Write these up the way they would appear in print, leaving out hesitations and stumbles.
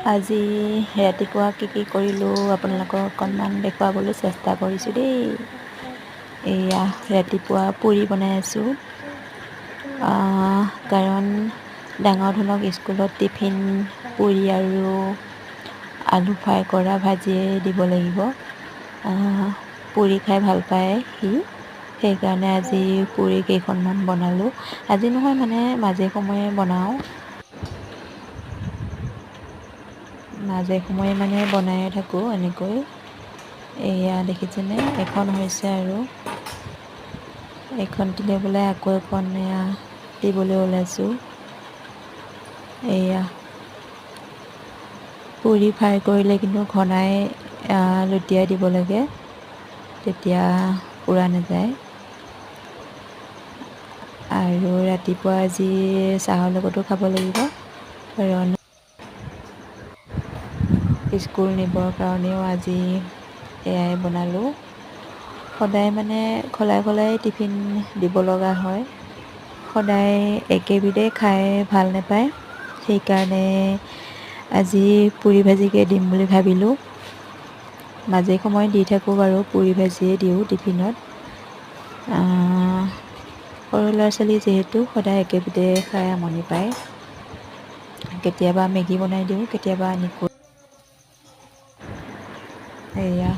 আজি ৰাতিপুৱা কি কি কৰিলোঁ আপোনালোকক অকণমান দেখুৱাবলৈ চেষ্টা কৰিছোঁ দেই। এয়া ৰাতিপুৱা পুৰি বনাই আছোঁ, কাৰণ ডাঙৰ ধনক স্কুলত টিফিন পুৰি আৰু আলু ফ্ৰাই কৰা ভাজিয়ে দিব লাগিব। পুৰি খাই ভাল পায় সি, সেইকাৰণে আজি পুৰি কেইখনমান বনালোঁ। আজি নহয় মানে মাজে সময়ে বনাওঁ, মাজে সময়ে মানে বনায়ে থাকোঁ এনেকৈ। এয়া দেখিছেনে, এখন হৈছে আৰু এইখন দিলে বোলে আকৌ এখন এয়া দিবলৈ ওলাইছোঁ। এয়া পুৰি ফ্ৰাই কৰিলে কিন্তু ঘনাই লুটিয়াই দিব লাগে, তেতিয়া পুৰা নাযায়। আৰু ৰাতিপুৱা আজি চাহৰ লগতো খাব লাগিব, কাৰণ স্কুল নিবৰ কাৰণেও আজি এয়াই বনালোঁ। সদায় মানে সলাই সলাই টিফিন দিব লগা হয়, সদায় একেবিধে খাই ভাল নাপায়, সেইকাৰণে আজি পুৰি ভাজিকে দিম বুলি ভাবিলোঁ। মাজে সময়ে দি থাকোঁ বাৰু, পুৰি ভাজিয়ে দিওঁ টিফিনত। সৰু ল'ৰা ছোৱালী যিহেতু সদায় একেবিধে খাই আমনি পায়। কেতিয়াবা মেগী বনাই দিওঁ, কেতিয়াবা এনেকৈ। এয়া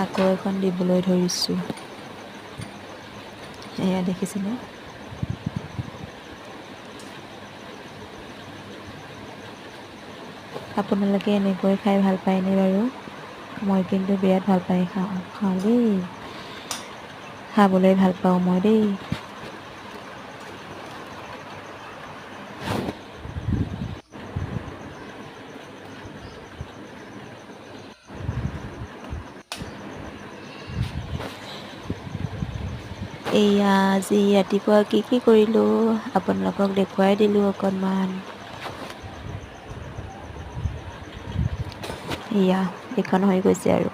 আকৌ এখন দিবলৈ ধৰিছোঁ, এয়া দেখিছেনে? আপোনালোকে এনেকৈ খাই ভাল পায়নে বাৰু? মই কিন্তু বিৰাট ভাল পাই খাওঁ দেই, খাবলৈ ভাল পাওঁ মই দেই। এয়া আজি ৰাতিপুৱা কি কি কৰিলোঁ আপোনালোকক দেখুৱাই দিলোঁ অকণমান। এয়া এইখন হৈ গৈছে আৰু।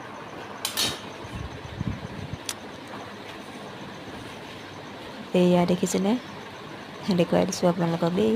এয়া দেখিছেনে, দেখুৱাই দিছোঁ আপোনালোকক দেই।